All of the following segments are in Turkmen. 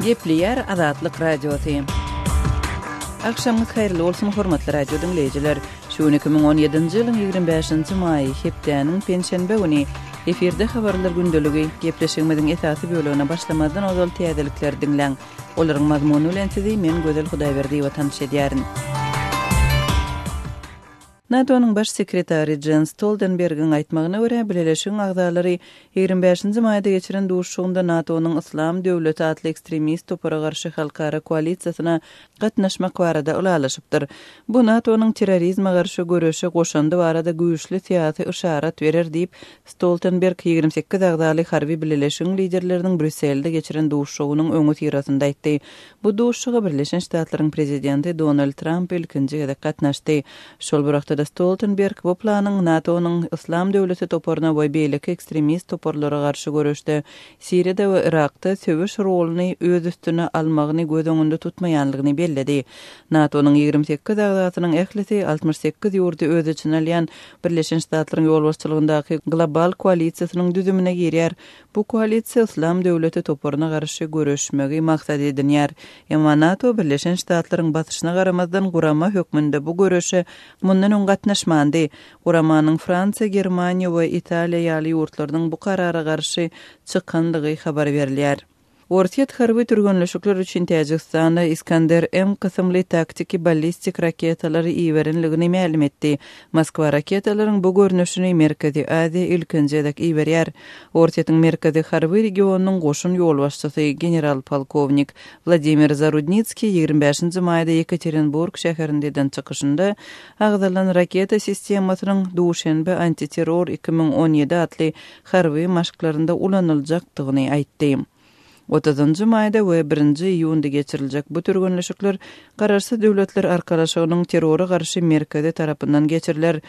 Gepleýär Azatlyk Radiosy. Agşamyňyz haýyrly bolsun, hormatly radio diňleýjiler! Şu gün 2017-nji ýylyň 25-nji maýy, hepdäniň penşenbe güni. Efirde habarlar gündeligi. Gepleşigimiziň esasy bölegine başlamazdan ozal täzelikleri diňläň. Olaryň mazmuny bilen sizi men Gözel Hudaýberdiýewa tanyş edýärin. NATO-nyň Baş sekretary Jens Stoltenbergiň aýtmagyna görä, bileleşigiň agzalary 25-nji maýda geçiren duşuşygynda NATO-nyň Yslam döwleti atly ekstremist topara garşy halkara koalisiýasyna gatnaşmak barada ylalaşypdyr. Bu NATO-nyň terrorizme garşy göreşe goşandy barada güýçli syýasy yşarat berer diýip, Stoltenberg 28 agzaly harby bileleşigiň liderleriniň Brýusselde geçiren duşuşygynyň öňüsyrasynda aýtdy. Bu duşuşyga Birleşen Ştatlaryň prezidenti Donald Tramp ilkinji gezek gatnaşdy. Şol bir wagtda-da Stoltenberg bu planyň NATO-nyň Yslam döwleti toparyna we beýleki ekstremist toparlara garşy göreşde Siriýada we Yrakda söweş roluny öz üstüne almagyny göz öňünde tutmaýanlygyny belledi. NATO-nyň 28 agzasynyň ählisi 68 ýurdy öz içine alýan Birleşen Ştatlaryň ýolbaşçylygyndaky global koalisiýasynyň düzümine girýär. Bu koalisiýa Yslam döwleti toparyna garşy göreşmegi maksat edinýär. Emma NATO Birleşen Ştatlaryň basyşyna garamazdan gurama hökmünde bu göreşe mundan öň gatnaşmandy. Guramanyň Fransiýa, Germaniýa we Italiýa ýaly ýurtlarynyň bu karara garşy çykandygy habar berilýär. Orsýet harby türgenleşikler üçin Täjigistana Iskander-M kysymly taktiki ballistik raketalary iberenligini mälim etdi. Moskwa raketalaryň bu görnüşini Merkezi Aziýa ilkinji gezek iberýär. Orsýetiň Merkezi harby regionynyň goşun ýolbaşçysy general-polkownik Wladimir Zarudnitskiý 25-nji maýda Ýekaterinburg şäherinde eden çykyşynda agzalan raketa sistemasynyň Duşenbe antiterror 2017 atly harby maşklarynda ulanyljakdygyny aýtdy. Otuzynjy maýda we birinji iýunda geçiriljek bu türgenleşikler Garaşsyz Döwletler Arkalaşygynyň Terrora garşy merkezi tarapyndan geçiriler.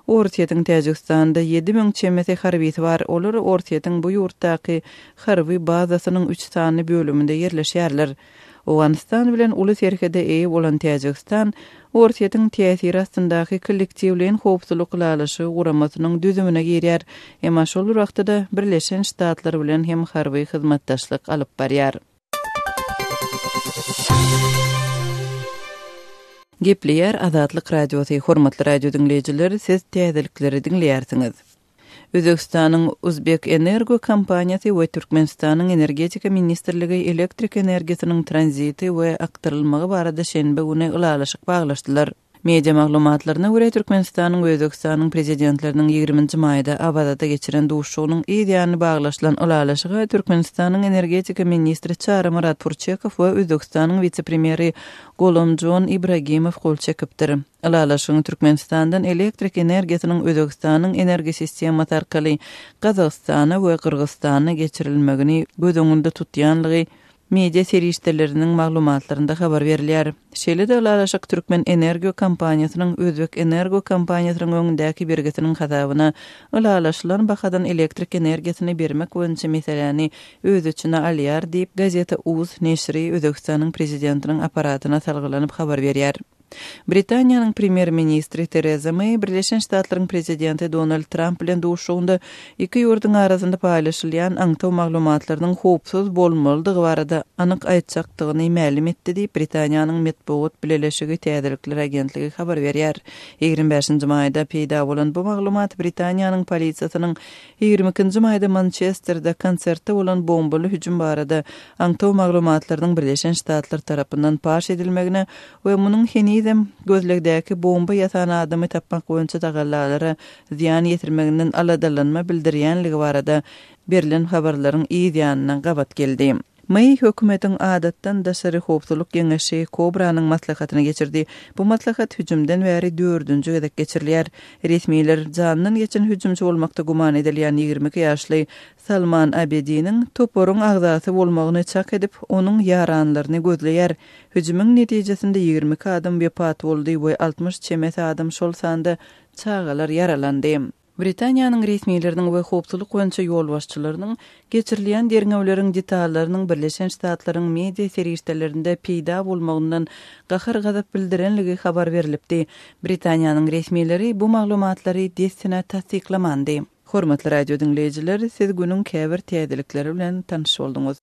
Orsýetiň Täjigistanda 7000 çemesi harbisi bar, olar Orsýetiň bu ýurtdaky harby bazasynyň üç sany bölüminde ýerleşýärler. Owganystan bilen uly serhede eýe bolan Täjigistan Orsýetiň täsiri astyndaky Kollektiwleýin howpsuzlyk ylalaşygy guramasynyň düzümine girýär, emma şol bir wagtda-da Birleşen Ştatlar bilen hem harby hyzmatdaşlyk alyp barýar. Gepleýär Azatlyk Radiosy, Hormatly radio diňleýjiler, siz täzelikleri diňleýärsiňiz. Özbegistanyň Uzbekenergo kompaniýasy we Türkmenistanyň Energetika ministrligi elektrik energiýasynyň tranziti we akdyrylmagy barada şenbe güni ylalaşyk baglaşdylar. Media maglumatlaryna görä, Türkmenistanyň we Özbegistanyň Prezidentleriniň ýigriminji maýda Awazada geçiren duşuşygynyň yz ýany baglaşylan ylalaşyga Türkmenistanyň energetika ministri Çarymyrat Purçekow we Özbegistanyň wise-premýeri Golomjon Ibragimow gol çekipdir. Ylalaşygyň Türkmenistandan elektrik energiýasynyň Özbegistanyň energosistemasy arkaly Gazagystana we Gyrgyzystana geçirilmegini göz öňünde tutýanlygy media serişdeleriniň maglumatlarynda habar berilýär. Şeýle-de ylalaşyk Türkmenenergo kompaniýasynyň Özbekenergo kompaniýasynyň öňündäki bergisiniň hasabyna ylalaşylan bahadan elektrik energiýasyny bermek boýunça meseläni öz içine alýar diýip, Gazeta uz neşiri Özbegistanyň Prezidentiniň apparatyna salgylanyp habar berýär. Britaniýanyň premýer-ministri Tereza Meý Birleşen Ştatlaryň prezidenti Donald Tramp bilen duşuşygynda iki ýurduň arasynda paýlaşylýan aňtaw maglumatlarynyň howpsuz bolmalydygy barada anyk aýtjakdygyny mälim etdi diýip, Britaniýanyň metbugat bileleşigi täzelikler agentligi habar berýär. 25-nji maýda peýda bolan bu maglumat Britaniýanyň polisiýasynyň 22-nji maýda Mançesterde konsertde bolan bombaly hüjüm barada aňtaw maglumatlarynyň Birleşen Ştatlar tarapyndan paş edilmegine we munuň henizem gözlegdäki bomba ýasan adamy tapmak boýunça tagallalara zyýan ýetirmeginden aladalanma bildirýänligi barada berlen habarlaryň yz ýanyna gabat geldi. Meý hökümetiň Adatdan daşary howpsuzlyk geňeşi Kobranyň maslahatyny geçirdi. Bu maslahat hüjümden bäri dördünji gezek geçirilýär. Resmiler janyndan geçen hüjümçi bolmakda güman edilýän 22 ýaşly Salman Abediniň toparyň agzasy bolmagyny çak edip, onuň ýaranlaryny gözleýär. Hüjümiň netijesinde 22 adam wepat boldy we 60 çemesi adam, şol sanda çagalar ýaralandy. Britaniýanyň resmileriniň we howpsuzlyk boýunça ýolbaşçylarynyň geçirilýän derňewleriň detallarynyň Birleşen Ştatlaryň media serişdelerinde peýda bolmagyndan gahar-gazap bildirenligi habar berlipdi. Britaniýanyň resmileri bu maglumatlary dessine tassyklamandy. Hormatly radio diňleýjiler, siz günüň käbir täzelikleri bilen tanyş bolduňyz.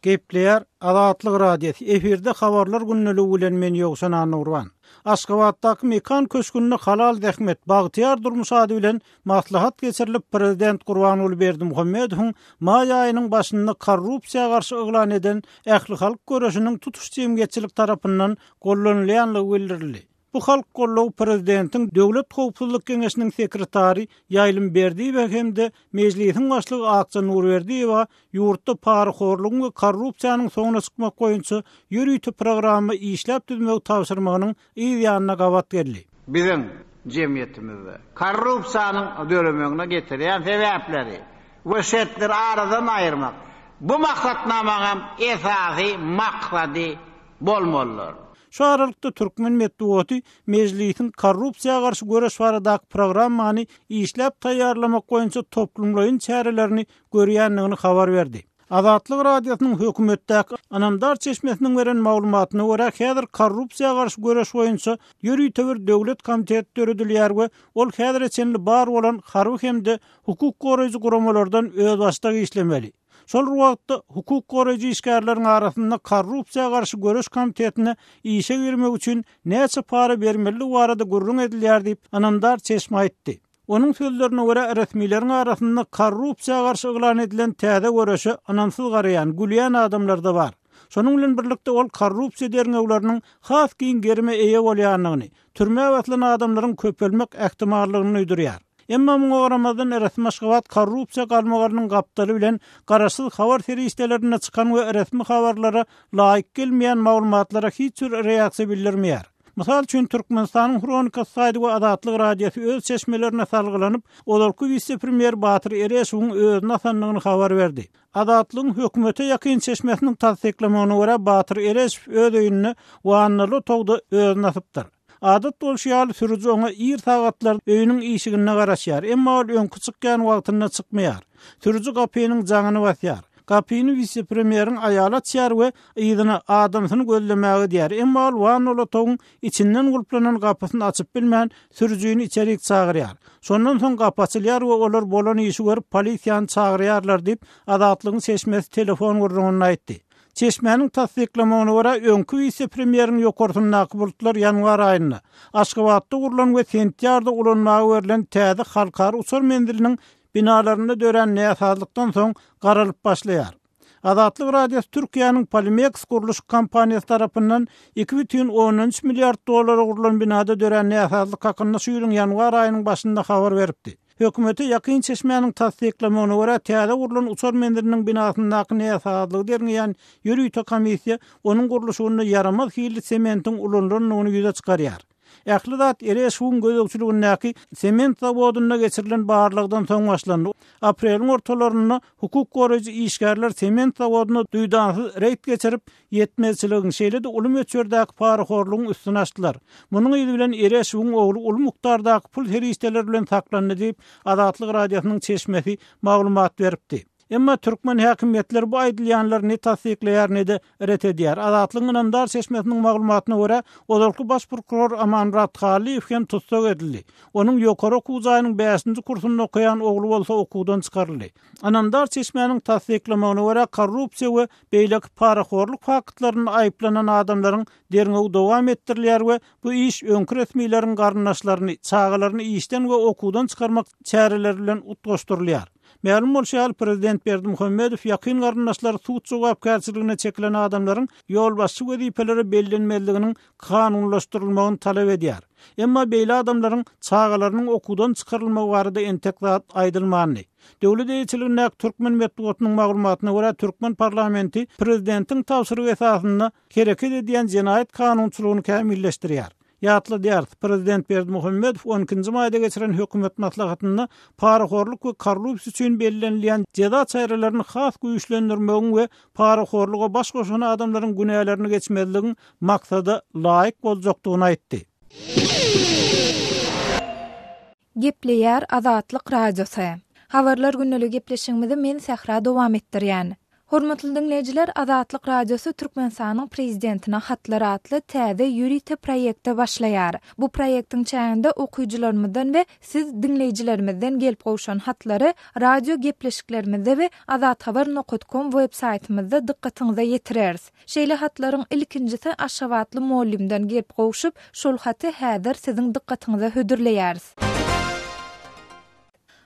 Gepleýär Azatlyk Radiosy, efirde Habarlar gündeligi bilen men Ýowşan Annagurban. Aşgabatdaky Mekan köşgünde Halal zähmet, bagtyýar durmuş ady bilen maslahat geçirilip, prezident Gurbanguly Berdimuhamedowyň maý aýynyň başynda korrupsiýa garşy yglan eden ählihalk göreşiniň tutuş jemgyýetçilik tarapyndan gollanylýandygy bildirildi. Bu halk goldawy prezidentiň Döwlet howpsuzlyk geňeşiniň sekretary Ýaýlym Berdiýewe hem-de Mejlisiň başlygy Akja Nurberdiýewa ýurtda parahorlugyň we korrupsiýanyň soňuna çykmak boýunça ýörite programma işläp düzmegi tabşyrmagynyň yz ýanyna gabat geldi. Biziň jemgyýetimizde korrupsiýanyň döremegine getirýän sebäpleri we şertleri aradan aýyrmak bu maksatnamaň hem esasy maksady bolmalydyr. Şu aralykda türkmen metbugaty Mejlisiň korrupsiýa garşy göreş baradaky programmany işläp taýýarlamak boýunça toplumlaýyn çärelerini görýändigini habar berdi. Azatlyk Radiosynyň hökümetdäki ynamdar çeşmesiniň beren maglumatyna görä, häzir korrupsiýa garşy göreş boýunça ýörite bir döwlet komiteti döredilýär we ol häzire çenli bar bolan harby hem-de hukuk goraýjy guramalardan özbaşdak işlemeli. Şol bir wagtda, hukuk goraýjy işgärleriň arasynda korrupsiýa garşy göreş komitetine işe girmek üçin näçe para bermelidigi barada gürrüň edilýär diýip, ynamdar çeşme aýtdy. Onuň sözlerine görä, resmileriň arasynda korrupsiýa garşy yglan edilen täze göreşe ynamsyz garaýan, gülýän adamlar-da bar. Şonuň bilen birlikde, ol korrupsiýa derňewleriniň has giň gerime eýe bolýandygyny, türmä basylan adamlaryň köpelmek ähtimallygyny duýdurýar. Emma muňa garamazdan, resmi Aşgabat korrupsiýa galmagalynyň gapdaly bilen garaşsyz habar serişdelerinde çykan we resmi habarlara laýyk gelmeýän maglumatlara hiç bir reaksiýa bildirmeýär. Mysal üçin, Türkmenistanyň Hronikasy saýty we Azatlyk Radiosy öz çeşmelerine salgylanyp, ozalky wise-premýer Batyr Ereşowyň özüni asandygyny habar berdi. Azatlygyň hökümete ýakyn çeşmesiniň tassyklamagyna görä, Batyr Ereşow öz öýünde wannaly otagda özüni asypdyr. Adat bolşy ýaly, sürüji oňa ir sagatlar öýüniň işiginde garaşýar, emma ol öňki çykýan wagtynda çykmaýar. Sürüji gapynyň jaňyny basýar. Gapyny wise-premýeriň aýaly açýar we yzyna, adamsyny gözlemäge gidýär, emma ol wannaly otagyň içinden gulplanan gapysyny açyp bilmän, sürüjini içerik çagyrýar. Şondan soň gapy açylýar we olar bolan işi görüp, polisiýany çagyrýarlar diýip, Azatlygyň çeşmesi telefon gürrüňinde aýtdy. Çeşmäniň tassyklamagyna görä, öňki wise-premýeriň ýokarsyndaky bulutlar ýanwar aýynda, Aşgabatda gurlan we sentýarda ulanmaga berlen täze halkara uçar menziliniň binalarynda dörän näsazlykdan soň garalyp başlaýar. Azatlyk Radiosy Türkiýäniň Polimeks gurluşyk kompaniýasy tarapyndan 2,3 milliard dollara gurlan binada dörän näsazlyk hakynda şu ýylyň ýanwar aýynyň başynda habar beripdi. Hökümete ýakyn çeşmäniň tassyklamagyna görä, täze gurlan uçar menziliniň binasyndaky näsazlygy derňeýän ýörite komissiýa onuň gurluşygynda ýaramaz hilli sementiň ulanylandygyny ýüze çykarýar. Ähli zat Ereşowyň gözegçiligindäki sement zawodynda geçirilen barlagdan soň başlandy. Apreliň ortalarynda hukuk goraýjy işgärler sement zawodyna duýdansyz reýd geçirip, ýetmezçiligiň, şeýle-de uly möçberdäki parahorlugyň üstüni açdylar. Munuň yzy bilen Ereşowyň ogly uly mukdardaky pul serişdeleri bilen saklandy diýip, Azatlyk Radiosynyň çeşmesi maglumat beripdi. Emma türkmen häkimiýetleri bu aýdylýanlary ne tassyklaýar, ne-de ret edýär. Azatlygyň ynamdar çeşmesiniň maglumatyna görä, ozalky baş prokuror Amanmyrat Hallyýew hem tussag edildi. Onuň ýokary okuw jaýynyň bäşinji kursunda okaýan ogly bolsa okuwdan çykaryldy. Ynamdar çeşmäniň tassyklamagyna görä, korrupsiýa we beýleki parahorluk faktlarynda aýyplanan adamlaryň derňewi dowam etdirilýär we bu iş öňki resmileriň garyndaşlaryny, çagalaryny işden we okuwdan çykarmak çäreleri bilen utgaşdyrylýar. Mälim bolşy ýaly, prezident Berdimuhamedow ýakyn garyndaşlary sud jogapkärçiligine çekilen adamlaryň ýolbaşçy wezipelere bellenmezliginiň kanunlaşdyrylmagyny talap edýär. Emma beýle adamlaryň çagalarynyň okuwdan çykarylmagy barada entek zat aýdylmandy. Döwlet eýeçiligindäki türkmen metbugatynyň maglumatyna görä, türkmen parlamenti prezidentiň tabşyrygy esasynda hereket edýän jenaýat kanunçylygyny kämilleşdirýär. Ýatladýarys, prezident Berdimuhamedow on ikinji maýda geçiren hökümet maslahatynda parahorluk we korrupsiýa üçin bellenilýän jeza çärelerini has güýçlendirmegiň we parahorluga baş goşan adamlaryň günälerini geçmezligiň maksada laýyk boljakdygyny aýtdy. Gepleýär Azatlyk Radiosy. Habarlar gündeligi gepleşigimizi men Sähra dowam etdirýän. Hormatly diňleýjiler, Azatlyk Radiosy Türkmenistanyň Prezidentine hatlar atly täze ýörite proýekte başlaýar. Bu proýektiň çäginde okyjylarymyzdan we siz diňleýjilerimizden gelip gowşan hatlary radio gepleşiklerimizde we azathabar nokat kom web saýtymyzda dykgatyňyza ýetireris. Şeýle hatlaryň ilkinjisi aşgabatly mollymdan gelip gowşup, şol haty häzir siziň dykgatyňyza hödürleýäris.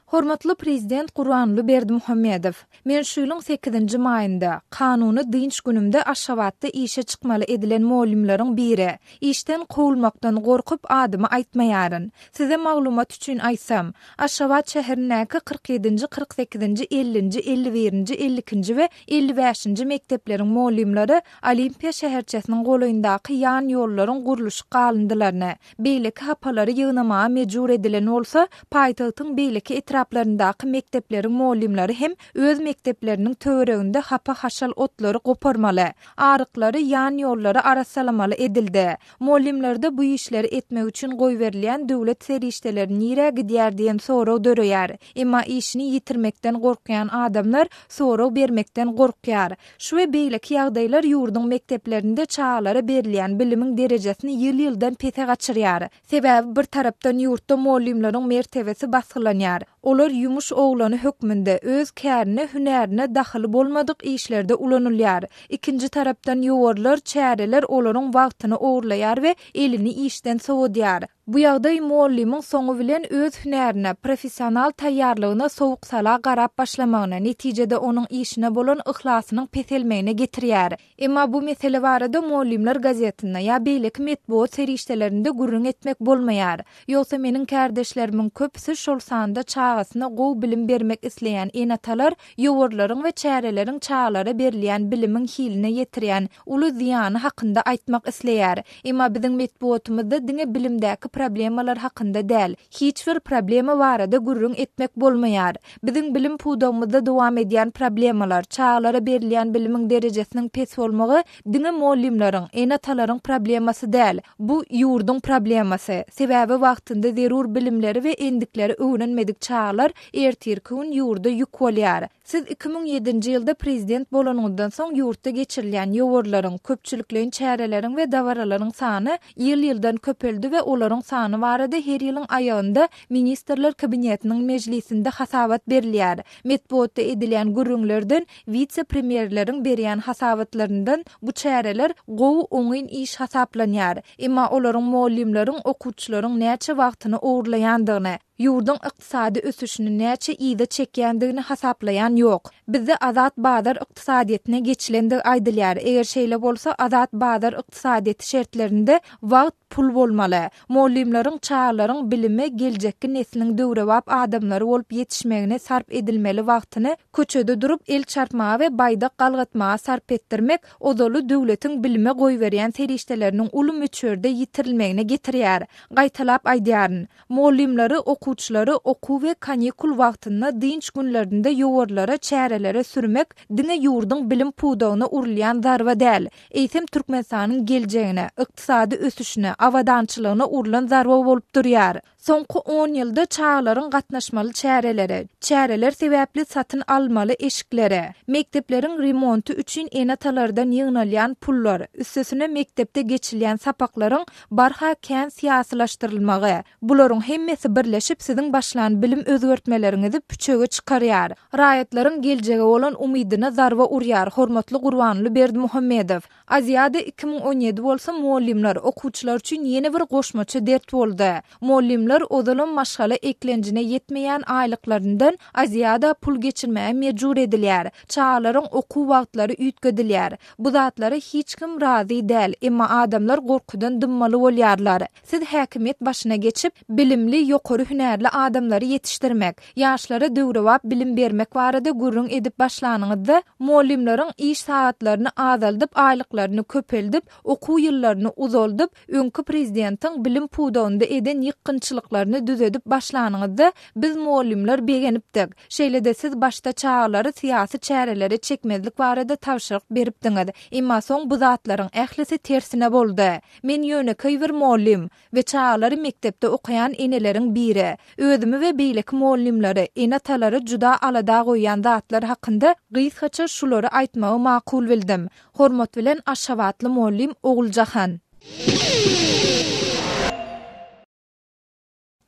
Hormatly Prezident Gurbanguly Berdimuhamedow! Men şu ýylyň sekizinji maýynda, kanuny dynç günümde Aşgabatda işe çykmaly edilen mugallymlaryň biri. Işden kowulmakdan gorkup adymy aýtmaýaryn. Size maglumat üçin aýtsam, Aşgabat şäherindäki 47 ýedinji, 48 nji, ellinji, elli birinji, 52 nji we 55 nji mekdepleriň mugallymlary Olimpiýa şäherçesiniň golaýyndaky ýan ýollaryň gurluşyk galyndylaryny, beýleki hapalary ýygnamaga mejbur edilen bolsa, paýtagtyň beýleki etraplaryndaky mekdepleriň mugallymlary hem öz mekdepleriniň töwereginde hapa-haşal otlary goparmaly, aryklary, ýan ýollary arassalamaly edildi. Mugallymlarda bu işleri etmek üçin goýberilýän döwlet serişdeleri nirä gidýär diýen sorag döreýär. Emma işini ýitirmekden gorkýan adamlar sorag bermekden gorkýar. Şu we beýleki ýagdaýlar ýurduň mekdeplerinde çagalara berilýän bilimiň derejesini ýyl-ýyldan pese gaçyrýar. Sebäbi bir tarapdan ýurtda mugallymlaryň mertebesi basgylanýar. Olar ýumuş oglany hökmünde öz kärine, hünärine dahyly bolmadyk işlerde ulanylýar. Ikinji tarapdan ýowarlar, çäreler olaryň wagtyny ogurlaýar we elini işden sowadýar. Bu ýagdaý mugallymyň soňy bilen öz hünärine, professional taýýarlygyna sowuk-sala garap başlamagyna, netijede onuň işine bolan yhlasynyň peselmegine getirýär. Emma bu mesele barada Mugallymlar gazetinde ýa beýleki metbugat serişdelerinde gürrüň etmek bolmaýar. Ýogsa meniň kärdeşlerimiň köpüsi, şol sanda çagasyna gowy bilim bermek isleýän ene-atalar ýowarlaryň we çäreleriň çagalara berilýän bilimiň hiline ýetirýän uly zyýany hakynda aýtmak isleýär. Emma biziň metbugatymyzda diňe bilimdäki problemalar hakynda däl, hiç bir problema barada gürrüň etmek bolmaýar. Biziň bilim pudagymyzda dowam edýän problemalar, çagalara berilýän bilimiň derejesiniň pes bolmagy diňe mugallymlaryň, ene-atalaryň problemasy däl. Bu ýurduň problemasy. Sebäbi wagtynda zerur bilimleri we endikleri öwrenmedik çagalar ertirki gün ýurda ýük bolýar. Siz 2007-nji ýylda prezident bolanyňyzdan soň ýurtda geçirilýän ýowarlaryň, köpçülikleýin çäreleriň we dabaralaryň sany ýyl-ýyldan köpeldi we olaryň sany barada her ýylyň aýagynda Ministrler Kabinetiniň mejlisinde hasabat berilýär. Metbugatda edilýän gürrüňlerden, wise-premýerleriň berýän hasabatlaryndan bu çäreler gowy, oňyn iş hasaplanýar. Emma olaryň mugallymlaryň, okuwçylaryň näçe wagtyny ogurlaýandygyny, Ýurduň ykdysady ösüşini näçe yza çekýändigini hasaplaýan ýok. Bizde azat bazar ykdysadyýetine geçilendigi aýdylýar. Eger şeýle bolsa, azat bazar ykdysadyýeti şertlerinde wagt pul bolmaly. Mugallymlaryň, çagalaryň bilime, geljekki nesliň döwrebap adamlary bolup ýetişmegine sarp edilmeli wagtyny köçede durup el çarpmaga we baýdak galgatmaga sarp etdirmek ozaly döwletiň bilime goýberýän serişdeleriniň uly möçberde ýitirilmegine getirýär. Gaýtalap aýdýaryn. Mugallymlary, okuwçylary okuw we kanikul wagtynda, dynç günlerinde ýowarlara, çärelere sürmek diňe ýurduň bilim pudagyna urulýan zarba däl, eýsem Türkmenistanyň geljegine, ykdysady ösüşine, abadançylygyna urlan zarba bolup durýar. Soňky on ýylda çagalaryň gatnaşmaly çärelere, çäreler sebäpli satyn almaly eşiklere, mekdepleriň remonty üçin ene-atalardan ýygnalýan pullar, üstesine mekdepde geçilýän sapaklaryň barha kän syýasylaşdyrylmagy, bularyň hemmesi birleşip siziň başlan bilim özgertmeleriňizi püçege çykarýar. Raýatlaryň geljege bolan umydyna zarba urýar, hormatly Gurbanguly Berdimuhamedow. Aziada 2017 bolsa mugallymlar, okuwçylar üçin ýene bir goşmaça dert boldy. Mugallymlar ozalam maşgala eklenjine ýetmeýän aýlyklaryndan Aziada pul geçirmäge mejbur edilýär. Çagalaryň okuw wagtlary üýtgedilýär. Bu zatlara hiç kim razy däl, emma adamlar gorkudan dymmaly bolýarlar. Siz häkimiýet başyna geçip, bilimli, ýokary hünärli adamlary ýetişdirmek, ýaşlara döwrebap bilim bermek barada gürrüň edip başlanyňyzda, mugallymlaryň iş sagatlaryny azaldyp, aýlyklaryny köpeldip, okuw ýyllaryny uzaldyp, öňki prezidentiň bilim pudagynda eden ýykgynçylyklaryny. ýalňyşlyklaryny düzedip başlanyňyzda biz mugallymlar begenipdik. Şeýle-de siz başda çagalary syýasy çärelere çekmezlik barada tabşyryk beripdiňiz. Emma soň bu zatlaryň ählisi tersine boldy. Men ýönekeý bir mugallym. We çagalary mekdepde okaýan eneleriň biri. Özümi we beýleki mugallymlary, ene-atalary juda alada goýýan zatlar hakynda gysgaça şulary aýtmagy makul bildim. Hormat bilen aşgabatly mugallym Oguljahan.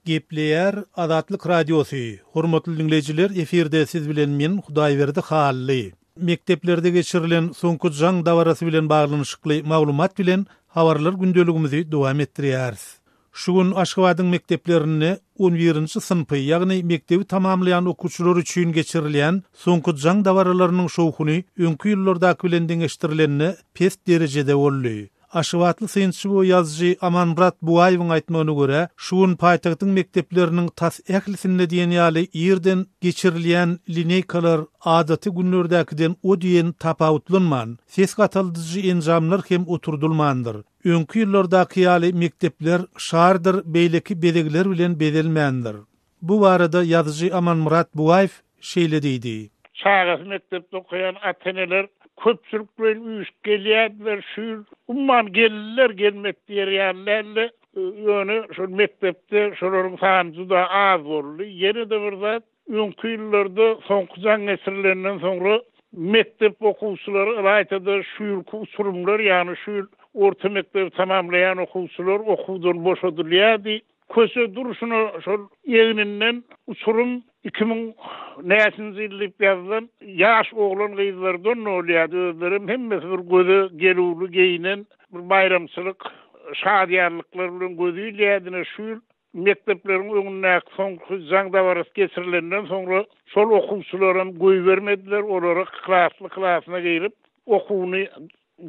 Gepleýär Azatlyk Radiosy, Hormatly diňleýjiler efirde siz bilen men Hudaýberdi Hally. Mekdeplerde geçirilen Soňky jaň dabarasy bilen baglanyşykly maglumat bilen habarlar gündeligimizi dowam etdirýäris. Şu gün Aşgabadyň mekdeplerinde on birinji synpy, ýagny mekdebi tamamlaýan okuwçylar üçin geçirilýän Soňky jaň dabaralarynyň şowhuny öňki ýyllardaky bilen deňeşdirilende pes derejede boldy. Aşgabatly synçy we ýazyjy Amanmyrat Bugaýewiň aýtmagyna görä, şu gün paýtagtyň mekdepleriniň tas ählisinde diýen ýaly irden geçirilýän lineýkalar adaty günlerdäkiden o diýen tapawutlanman, ses gataldyjy enjamlar hem oturdylmandyr. Öňki ýyllardaky ýaly mekdepler şardyr beýleki bezegler bilen bezelmändir. Bu barada ýazyjy Amanmyrat Bugaýew şeýle diýdi. Çagasy mekdepde okaýan ata-eneler köpçülikleýin üýşüp gelýärdiler. Şu ýyl umuman geldiler, gelmek diýer ýaly däldi. Ýöne şol mekdepde şolaryň sany juda az boldy. Ýene-de bir zat, öňki ýyllarda soňky jaň geçirilenden soňra mekdep okuwçylary, ylaýta-da şu ýylky uçurymlar, ýagny şu ýyl orta mekdebi tamamlaýan okuwçylar okuwdan boşadylýardy. Köçe durşuna şol egninden uçurym 2000 näçinji ýyl diýip ýazylan ýaş oglan-gyzlardan bolýardy. Özlerem hemmesi bir göze gelüwli geýnen bir baýramçylyk şadyýanlyklar bilen gözi ilýärdi. Ine şu ýyl mekdepleriň öňündäki soňky jaň dabarasy geçirilenden soňra şol okuwçylaram goýbermediler. Olara klasly-klasyna girip okuwyny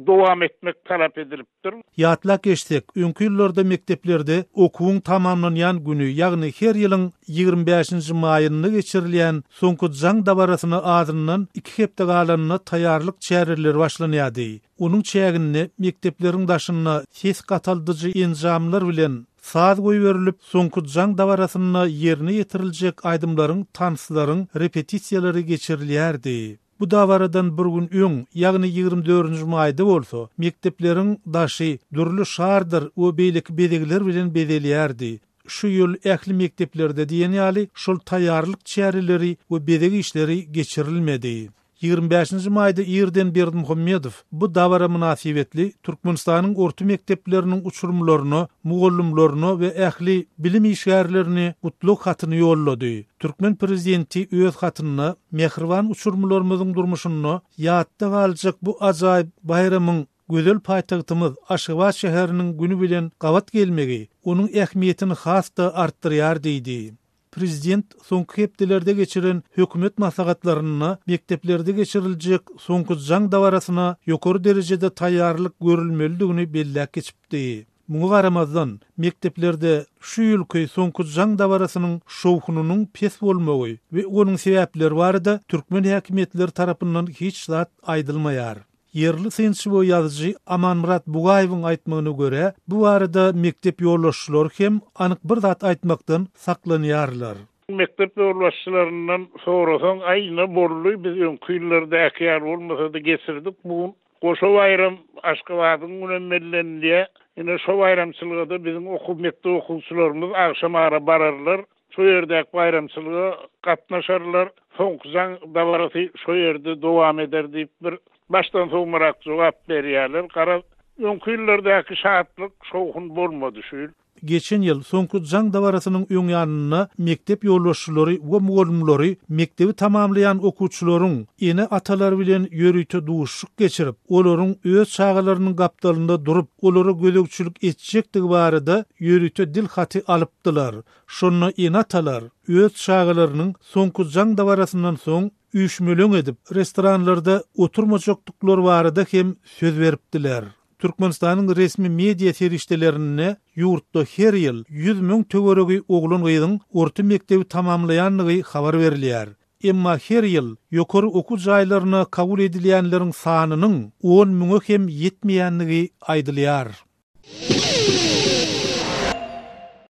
dowam etmek talap edilipdir. Ýatlap geçsek, öňki ýyllarda mekdeplerde okuwyň tamamlanýan güni, ýagny her ýylyň 25 nji maýynda geçirilýän Soňky jaň dabarasyna azyndan iki hepde galanda taýýarlyk çäreleri başlanýardy. Onuň çäginde mekdepleriň daşynda ses gataldyjy enjamlar bilen saz goýberilip, Soňky jaň dabarasynda ýerine ýetiriljek aýdymlaryň, tanslaryň repetisiýalary geçirilýärdi. Bu dabaradan bir gün öň, ýagny 24 nji maýda bolsa, mekdepleriň daşy dürli şardyr we beýleki bezegler bilen bezelýärdi. Şu ýyl ähli mekdeplerde diýen ýaly şol taýýarlyk çäreleri we bezeg işleri geçirilmedi. 25 nji maýda irden Berdimuhamedow bu dabara mynasybetli Türkmenistanyň orta mekdepleriniň uçurymlaryna, mugallymlaryna we ähli bilim işgärlerine gutlag hatyny ýollady. Türkmen prezidenti öz hatynda mähriban uçurymlarymyzyň durmuşynda ýatda galjak bu ajaýyp baýramyň gözel paýtagtymyz Aşgabat şäheriniň güni bilen gabat gelmegi onuň ähmiýetini has-da artdyrýar diýdi. Prezident soňky hepdelerde geçiren hökümet maslahatlarynda mekdeplerde geçiriljek Soňky jaň dabarasyna ýokary derejede taýýarlyk görülmelidigini belläp geçipdi. Muňa garamazdan, mekdeplerde şu ýylky Soňky jaň dabarasynyň şowhunynyň pes bolmagy we onuň sebäpleri barada türkmen häkimiýetleri tarapyndan hiç zat aýdylmaýar. Ýerli synçy we ýazyjy Amanmyrat Bugaýewiň aýtmagyna görä, bu barada mekdep ýolbaşçylary hem anyk bir zat aýtmakdan saklanýarlar. Mekdep ýolbaşçylaryndan sorasaň, aý, ine boldy, biz öňki ýyllardaky ýaly bolmasa-da geçirdik, bu gün Goşa baýram Aşgabadyň günem bellenilýär. Ine, şo baýramçylyga-da biziň okuw mekdep okuwçylarymyz agşamara bararlar. Şo ýerdäki baýramçylyga gatnaşarlar. Soňky jaň dabarasy şo ýerde dowam eder diýip bir başdan sowmarak jogap berýärler. Garaz, öňki ýyllardaky şatlyk, şowhun bolmady şu ýyl. Geçen ýyl Soňky jaň dabarasynyň öň ýanynda mekdep ýolbaşçylary we mugallymlary mekdebi tamamlaýan okuwçylaryň ene-atalary bilen ýörite duşuşyk geçirip, olaryň öz çagalarynyň gapdalynda durup, olara gözegçilik etjekdigi barada ýörite dil haty alypdylar. Şonda ene-atalar öz çagalarynyň Soňky jaň dabarasyndan soň üýşmeleň edip, restoranlarda oturmajakdyklary barada hem söz beripdiler. Türkmenistanyň resmi media serişdelerinde ýurtda her ýyl 100 müň töweregi oglan-gyzyň orta mekdebi tamamlaýandygy habar berilýär. Emma her ýyl ýokary okuw jaýlaryna kabul edilýänleriň sanynyň on müňe hem ýetmeýändigi aýdylýar.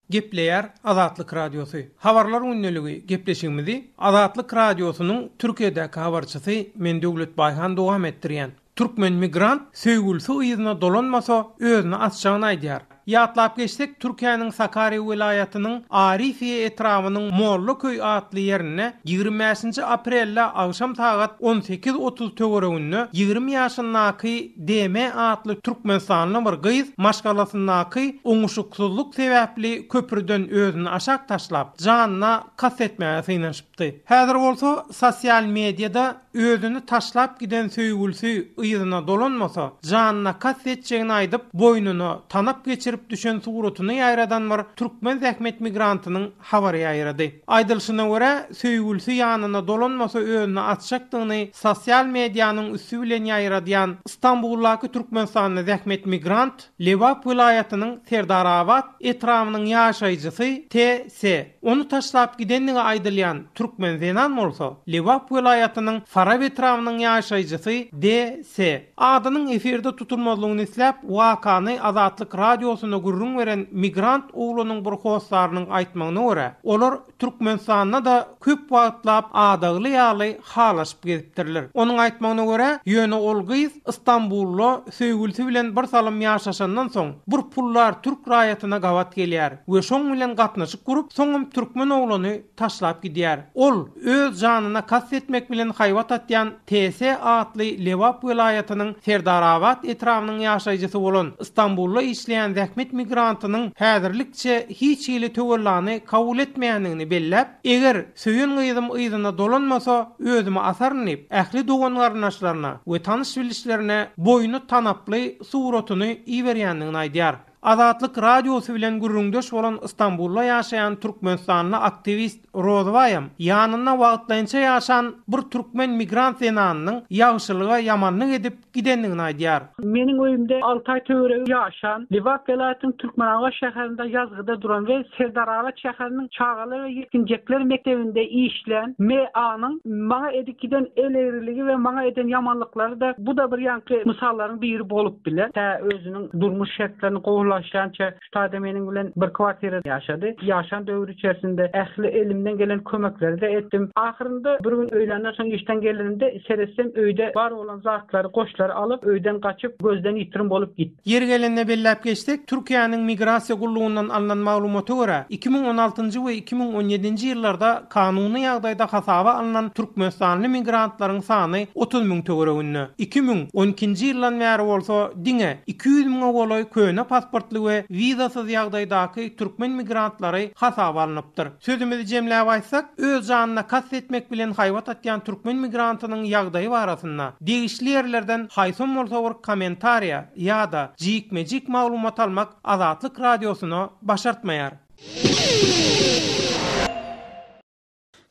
Gepleýär Azatlyk Radiosy. Habarlar gündeligi gepleşigimizi Azatlyk Radiosynyň Türkiýedäki habarçysy men Döwlet Baýhan dowam etdirýän. Türkmen migrant söýgülisi yzyna dolanmasa özüni asjagyny aýdýar. Ýatlap geçsek, Türkiýäniň Sakarýa welaýatynyň Arifiýe etrabynyň Molla köý atly ýerinde 25-nji aprelde agşam sagat 18.30 töwereginde 20 ýaşyndaky DM atly türkmenistanly bir gyz maşgalasyndaky oňuşyksyzlyk sebäpli köprüden özüni aşak taşlap, janyna kast etmäge synanyşypdy. Häzir bolsa sosial mediada özüni taşlap giden söýgülisi yzyna dolanmasa, janyna kast etjegini aýdyp, boýnuna tanap geçirip düşen suratyny ýaýradan bir türkmen zähmet migrantynyň habary ýaýrady. Aýdylyşyna görä, söýgülisi ýanyna dolanmasa özüni atjakdygyny sosial medianyň üsti bilen ýaýradýan Stambuldaky türkmenistanly zähmet migrant, Lebap welaýatynyň Serdarabat etrabynyň ýaşaýjysy TS. Ony taşlap gidendigi aýdylýan türkmen zenan bolsa, Lebap welaýatynyň Farap etrabynyň ýaşaýjysy DS. Adynyň efirde tutulmazlygyny isläp, wakany Azatlyk Radiosyna gürrüň beren migrant oglanyň bir hossarynyň aýtmagyna görä, olar Türkmenistanda-da köp wagtlap adagly ýaly halaşyp gezipdirler. Onuň aýtmagyna görä, ýöne ol gyz Stambulda söýgülisi bilen bir salym ýaşaşandan soň, bir puldar türk raýatyna gabat gelýär we şoň bilen gatnaşyk gurup, soňam türkmen oglany taşlap gidýär. Ol, öz janyna kast etmek bilen haýbat atýan TS atly Lebap welaýatynyň Serdarabat etrabynyň ýaşaýjysy bolan Stambulda işleýän zähmet migrantynyň häzirlikçe hiç hili töwellany kabul etmeýändigini belläp, eger söýen gyzym yzyna dolanmasa, özümi asaryn diýip, ähli dogan-garyndaşlaryna we tanyş-bilişlerine boýny tanaply suratyny iberýändigini aýdýar. Azatlyk Radiosy bilen gürrüňdeş bolan Stambulda ýaşaýan türkmenistanly aktiwist Rozybaýam ýanynda wagtlaýynça ýaşan bir türkmen migrant zenanynyň ýagşylyga ýamanlyk edip gidendigini aýdýar. Meniň öýümde alty aý töweregi ýaşan, Lebap welaýatynyň Türkmenabat şäherinde ýazgyda duran we Serdarabat şäheriniň çagalar we ýetginjekler mekdebinde işlän MA-nyň maňa edip giden el egriligi we maňa eden ýamanlyklary-da bu-da bir ýaňky mysallaryň biri bolup biler. Tä özüniň durmuş şertlerini gowulaşýança şu taýda meniň bilen bir kwartirada ýaşady. Ýaşan döwri içerisinde ähli elimden gelen kömekleri-de etdim. Ahyrynda bir gün öýländen soň işden gelenimde seretsem öýde bar bolan zatlary, goşlary alyp öýden gaçyp gözden ýitirim bolup gitdi. Ýeri gelende belläp geçsek, Türkiýäniň Migrasiýa gullugyndan alnan maglumata görä, 2016 we 2017-nji ýyllarda kanuny ýagdaýda hasaba alnan türkmenistanly migrantlaryň sany 30 müň töwereginde, 2012-nji ýyldan bäri bolsa diňe 200 müňe golaý köne pasportly we wizasyz ýagdaýdaky türkmen migrantlary hasaba alnypdyr. Sözümizi jemläp aýtsak, öz janyna kast etmek bilen haýbat atýan türkmen migrantynyň ýagdaýy barasynda degişli ýerlerden haýsam bolsa bir kommentariýa ýa-da jikme-jik maglumat almak Azatlyk Radiosyna başartmaýar.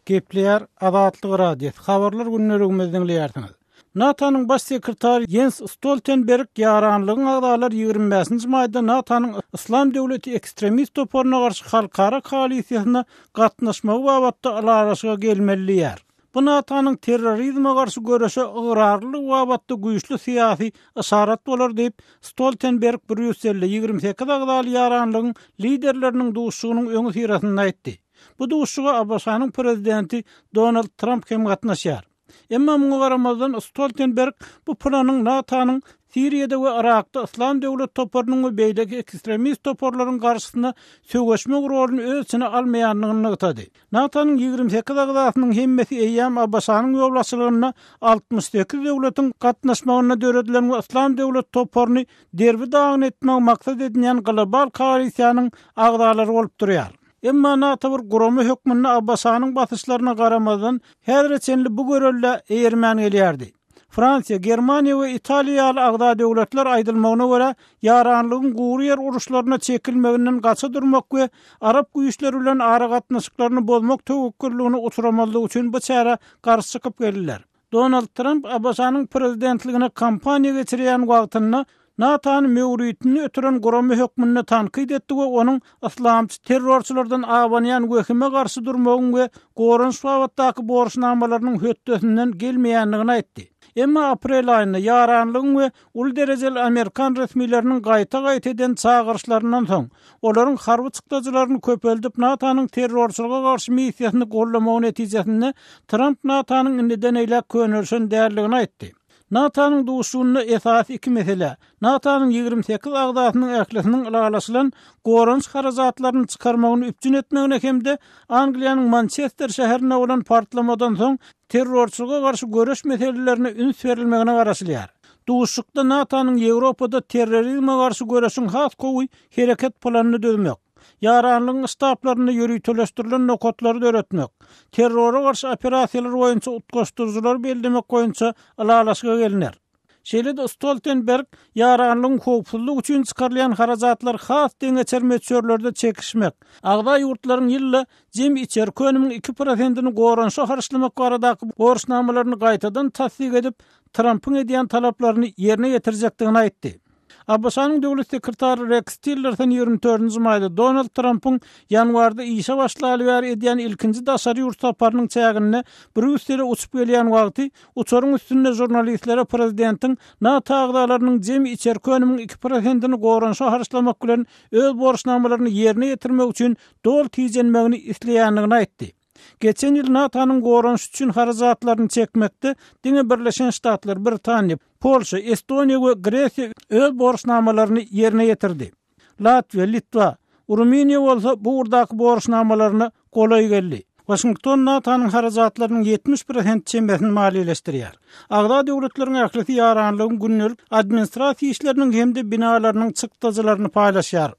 Gepleýär Azatlyk Radiosy, Habarlar gündeligimizi diňleýärsiňiz. NATO-nyň Baş sekretary Ýens Stoltenberg ýaranlygyň agzalary 25-nji maýda NATO-nyň Yslam döwleti ekstremist toparyna garşy halkara koalisiýasyna gatnaşmagy babatda ylalaşyga gelmeli diýýär. Bu NATO-nyň terrorizme garşy göreşe ygrarlylygy babatda güýçli syýasy yşarat bolar diýip, Stoltenberg Brýusselde 28 agzaly ýaranlygyň liderleriniň duşuşygynyň öňüsyrasynda aýtdy. Bu duşuşyga ABŞ-nyň prezidenti Donald Tramp hem gatnaşýar. Emma muňa garamazdan, Stoltenberg bu planyň NATO-nyň Siriýada we Yrakda Yslam döwlet toparynyň we beýleki ekstremist toparlaryň garşysyna söweşmek roluny öz içine almaýandygyny nygtady. NATO-nyň 28 agzasynyň hemmesi eýýäm ABŞ-nyň ýolbaşçylygynda 68 döwletiň gatnaşmagynda döredilen we Yslam döwlet toparyny derbi-dagyn etmegi maksat edinýän global koalisiýanyň agzalary bolup durýar. Emma NATO bir gurama hökmünde ABŞ-nyň basyşlaryna garamazdan, häzire çenli bu göreldä eýermän gelýärdi. Fransiýa, Germaniýa we Italiýa ýaly agza döwletler aýdylmagyna görä, ýaranlygyň gury ýer uruşlaryna çekilmeginden gaça durmak we arap güýçleri bilen aragatnaşyklaryny bozmak töwekgelligine uçramazlyk üçin bu çärä garşy çykyp geldiler. Donald Tramp ABŞ-nyň prezidentligine kampaniýa geçirýän wagtynda. NATO-ny möwritini ötüren gurama hökmünde tankyt etdi we onuň yslamçy terrorçylardan abanýan wehime garşy durmagyň we goranyş babatdaky borçnamalarynyň hötdesinden gelmeýändigini aýtdy. Emma aprel aýynda ýaranlygyň we uly derejeli amerikan resmileriniň gaýta-gaýta eden çagyryşlaryndan soň, olaryň harby çykdajylaryny köpeldip NATO-nyň terrorçylyga garşy missiýasyny goldamagy netijesinde Tramp NATO-nyň indiden eýläk könelişen däldigini aýtdy. NATO-nyň duşuşygynda esasy iki mesele, NATO-nyň 28 agzasynyň ählisiniň ylalaşylan goranyş harajatlaryny çykarmagyny üpjün etmegine hem-de Angliýanyň Mançester şäherinde bolan partlamadan soň terrorçylyga garşy göreş meselelerine üns berilmegine garaşylýar. Duşuşykda NATO-nyň Ýewropada terrorizme garşy göreşiň has gowy hereket planyny düzmek, ýaranlygyň ştablarynda ýöriteleşdirilen nokatlary döretmek, terrora garşy operasiýalar boýunça utgaşdyryjylary bellemek boýunça ylalaşyga gelner. Şeýle-de Stoltenberg ýaranlygyň howpsuzlyk üçin çykarylýan harajatlary has deňeçer möçberlerde çekişmek, agza ýurtlaryň ýylda jemi içerki önümiň iki prosentini goranyşa harçlamak baradaky borçnamalaryny gaýtadan tassyk edip, Trampyň edýän talaplaryny ýerine ýetirjekdigini aýtdy. ABŞ-nyň döwlet sekretary Reks Tillerson 24-nji maýda Donald Trampyň ýanwarda işe başlaly bäri edýän ilkinji daşary ýurt saparynyň çäginde Brýussele uçup gelýän wagty uçaryň üstünde žurnalistlere prezidentiň NATO agzalarynyň jemi içerki önümiň iki prosentini goranyşa harçlamak bilen öz borçnamalaryny ýerine ýetirmek üçin doly tijenmegini isleýändigini aýtdy. Geçen ýyl NATO-nyň goranyş üçin harajatlaryny çekmekde diňe Birleşen Ştatlar, Britaniýa, Polşa, Estoniýa we Gresiýa öz borçnamalaryny ýerine ýetirdi. Latwiýa, Litwa, Rumyniýa bolsa bu ugurdaky borçnamalaryna golaý geldi. Waşington NATO-nyň harajatlarynyň 70 prosent çemesini maliýeleşdirýär. Agza döwletleriň ählisi ýaranlygyň gündelik administrasiýa işleriniň hem-de binalarynyň çykdajylaryny paýlaşýar.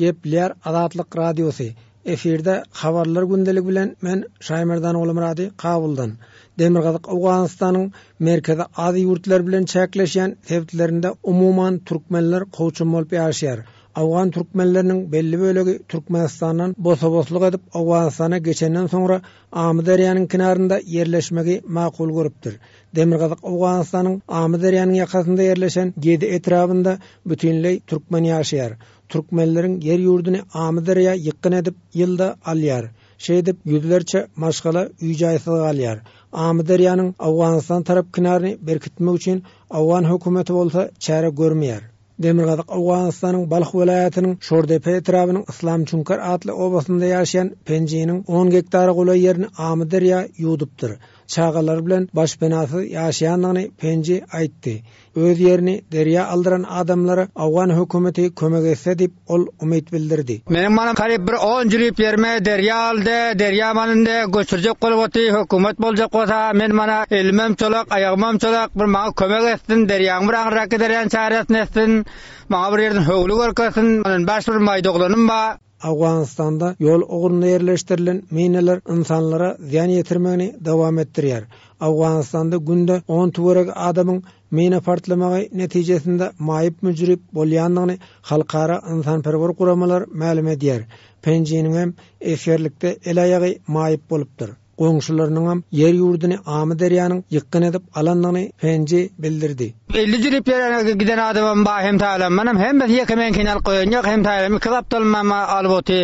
Gepleýär Azatlyk Radiosy, Efirde Habarlar gündeligi bilen men Şaýmerdan Gulmyrady Kabuldan. Demirgazyk Owganystanyň Merkezi Aziýa ýurtlary bilen çäkleşýän sebitlerinde umuman türkmenler kowçum bolup ýaşaýar. Owgan türkmenleriniň belli bölegi Türkmenistandan bosa-boslyk edip Owganystana geçenden soňra Amyderýanyň kenarynda ýerleşmegi makul görüpdir. Demirgazyk Owganystanyň Amyderýanyň ýakasynda ýerleşen Gedi etrabynda bütinleý türkmen ýaşaýar. Türkmenleriň ýer-ýurduny Amyderýa ýykgyn edip ýylda alýar. Şeýdip, ýüzlerçe maşgala öý-jaýsyz galýar. Amyderýanyň Owganystan tarap kenaryny berkitmek üçin owgan hökümeti bolsa çäre görmeýär. Demirgazyk Owganystanyň Balh welaýatynyň Şordepe etrabynyň Yslamçunkar atly obasynda ýaşaýan Penjiniň on gektara golaý ýerini Amyderýa ýuwdupdyr. Çagalary bilen başpenasyz ýaşaýandygyny Penji aýtdy. Öz ýerini derýa aldyran adamlara owgan hökümeti kömek etse diýip, ol umyt bildirdi. Meniň manym garyp bir on jübüt ýerime derýa aldy, derýa manyny göçürjek bolup oty, hökümet boljak bolsa, men mana elimem çolak, aýagymam çolak, bir maňa kömek etsin, derýaň bir aňryrak giderýän çäresini etsin, maňa bir ýerden höwli görkezsin, men baş bir maýda oglanym bar. Owganystanda ýol ugrunda ýerleşdirilen minalar ynsanlara zyýan ýetirmegini dowam etdirýär. Owganystanda günde on töweregi adamyň mina partlamagy netijesinde maýyp-müjrip bolýandygyny halkara ynsanperwer guramalar mälim edýär. Penjiniňem esgerlikde el-aýagy maýyp bolupdyr. Goňşularynyňam ýer-ýurduny Amyderýanyň ýykgyn edip alandygyny Penji bildirdi. 50 jülip ýere giden adamam bar hemsaýalarymdanam hemmesi ýeke meňkini alyp goýan ýok hemsaýalarym iki gapdalymam alyp oty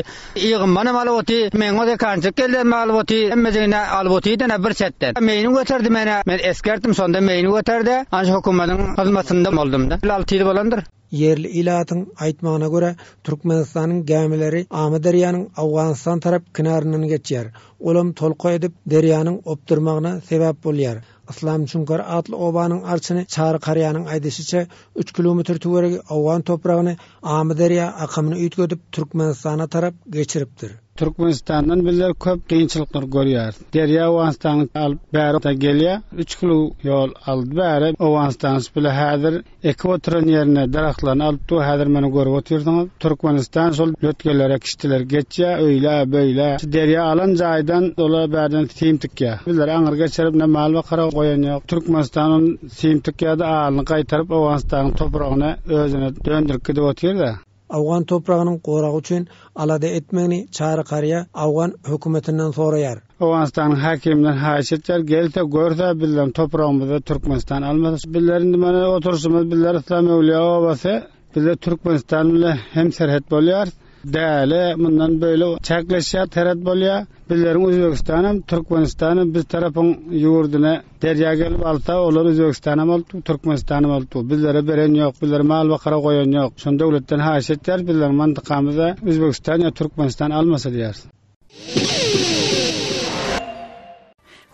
ýygymdanam alyp oty meň o dekançyk geldenmi alyp oty hemmejigini alyp otydy bir çetden meýini göterdi menä men esgerdim şonda meýini göterdi ana şu hökümediň hyzmatynda boldumda 56 ýyl bolandyr. Ýerli ilatyň aýtmagyna görä, Türkmenistanyň gämileri Amyderýanyň Owganystan tarap kenaryndan geçýär. Olam tolka edip, derýanyň opdurmagyna sebäp bolýar. Yslamçunkar atly obanyň arçyny Çary Karýanyň aýdyşyça, üç kilometr töweregi owgan topragyny Amyderýa akymyny üýtgedip, Türkmenistana tarap geçiripdir. Türkmenistandan bizler köp kynçylyklar görýäris. Derýa Owganystanyň alyp bäri gelýär. Üç kilo ýol aldy bäri Owganystanyň bile häzir Ekip oturan ýerine daragtlaryny alyp dur, häzir meni görüp otyrsyňyz. Türkmenistan şol lötgelere kiştiler geçýär, öýlä, beýlä. Şu derýa alan jaýdan olar bärden sim tikýär. Bizleri aňry geçirip ne mal bakara goýan ýok. Türkmenistan ony sim tikýär-de, alyny gaýtaryp Owganystanyň topragyna özüne döndürip gidip otyr-da. Owgan topragynyň goragy üçin alada etmegini Çary Kariýa owgan hökümetinden soraýar. Owganystanyň häkiminden haýyş etýär, gelse, görse, bizleriň topragymyzy Türkmenistan almasa, bizler indi mana oturyşymyz, bizler Yslam Öwlüýä obasy, Bizler Türkmenistan bile hem serhet bolýarys. Däli mundan beýle çäkleşýär, serhet bolýar. Bizleriň Özbegistanam, Türkmenistanam biz tarapyň ýurduny derýa gelip alsa, olar Özbegistanam alyp, Türkmenistanam alyp. Bizlere beren ýok, bizleri mal bakara goýan ýok. Şony döwletden haýyş etýäris, bizleriň mantykamyzda Özbegistan ýa Türkmenistan almasa diýýäris.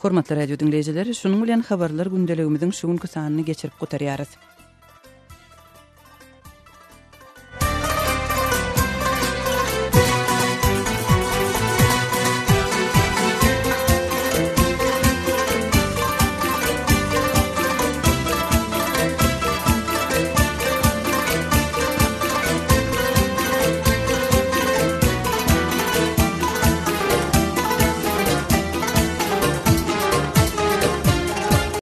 Hormatly radio diňleýjiler, şunuň bilen habarlar gündeligimiziň şu günki sanyny geçirip gutarýarys.